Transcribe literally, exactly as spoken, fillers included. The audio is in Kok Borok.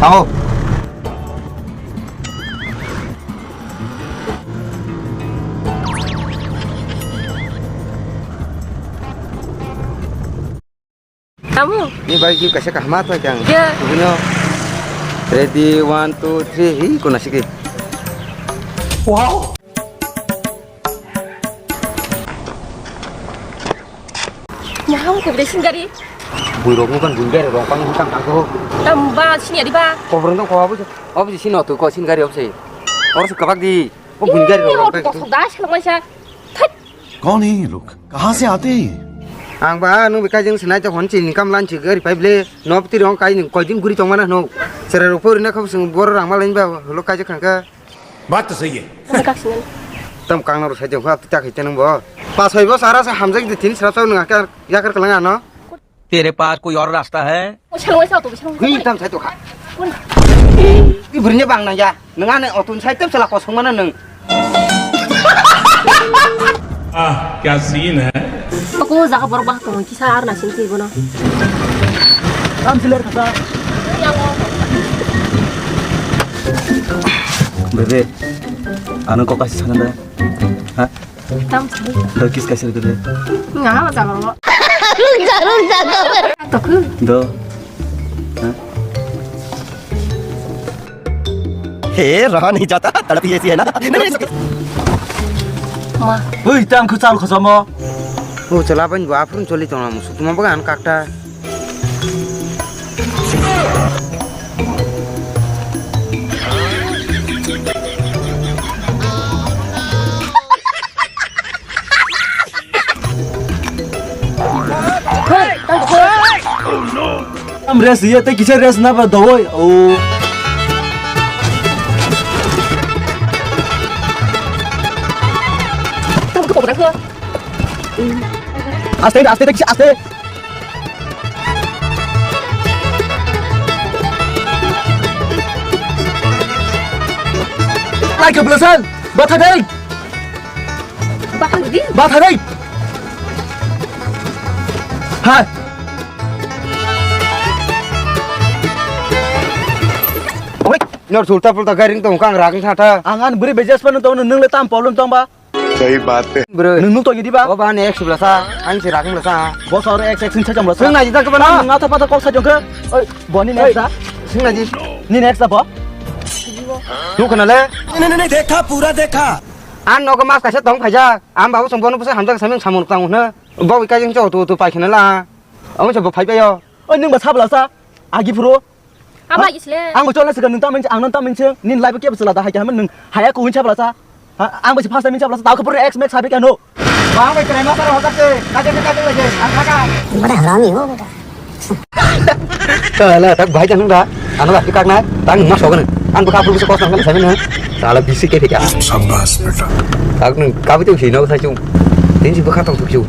Ao. Tamu? Ni bai ki kaisa kahma to kyang. Ya. Tubino. Ready, one, two, three. Hi, kona siki. Wow. Maham ko bide singari. Bui rok mukan bui gari rok pang hutang kangko. Tamba sini adi ba. Kobrong to ko abu. Abu sini otu ko singari abu sai. Oro su kabak di. O bui gari rok. Kosok das kalau masa. Thai. कौन है ये लोग? कहाँ से आते हैं ये? Ang ba nung bika jeng sinai to hon chini kam lan chi gari pai ble no pti rong kai ni koi din guri tong mana no. Sera ro por na khab sung bor rang malai ba lo kai je khang ka. बात तो सही है। Ani kak sinan. Tam kang na ro sai jeng ha ta khai tenang bo. Pas hoi bo sara sa hamjak di tin sra sa nung ka yakar kalang ano. तेरे पास कोई और रास्ता है? Ui, tam sai to kha. Ui, bwrwini bang nang ya. Nwng ani otun sai tep sala kosong mano nwng. Ah, kya scene hai. Ako jaga borok bahak tongo kisa ar na sini bono. Tam siler kasa. Bebe, ano kok kasi sana da? Ha? Tam sari. Do kiss kaisa rwgwdi. Nga ma jalo. Toku. Do. Ha? हे रहा नहीं जाता, तड़प ही ऐसी है ना। Ma. Ui, tam khu chal khosamo. O chala ban ba phun choli tong amu sutuma bagan kakta. Tam rest ye, tei kisa rest na ba dawai. O. Aste, aste, aste. Like a blessing. Batha dei. Batha dei. Batha dei. Hai. Oi, nor sulta pulta gairing tong kang raging thata. Ang an buri bejas panu tong nung le tam problem tong ba. Sahi baat hai. Bro. Nung nuk to gidi ba? O ba ne ek subla sa, ang si rakhung la sa. Bo sa ore ek ek sin sa jam la sa. Sung na ji ta ke ba na? Nung ata pata kok sa jong ke. Oi, bo ni next da. Sung na ji. Ni next da bo. Tu kana le? नहीं, नहीं, नहीं, देखा, पूरा देखा। An nogo mas kaisa tong phaijak. Am babu song bono busa hamjak samung samung tang huna. Bo wi kajing cho tu tu pai khana la. Ang se bo phai payo. Oi, nung ba sabla sa. Agi phuru. Abo lagi sile. Ang bo chole sika nung tamang ang nung tamang cheng nin live kebo chwla da hai khe nung haya ko wincha blasa. Ha, ang bo si first time wincha blasa tao khapur ex max sabi kano. Ang bo krai ma sar hotak se kaje kaje lagi ang kaka. Bada harami ho beta. Kala tak bhai janung da. Ano lagi kak na tang ma sogan. Ang bo khapur se kos nang sabi na. Sala bisi ke thika. Shabash beta. Tak nung kabi tu hino sa chung. Tin si bukha tong suk chung.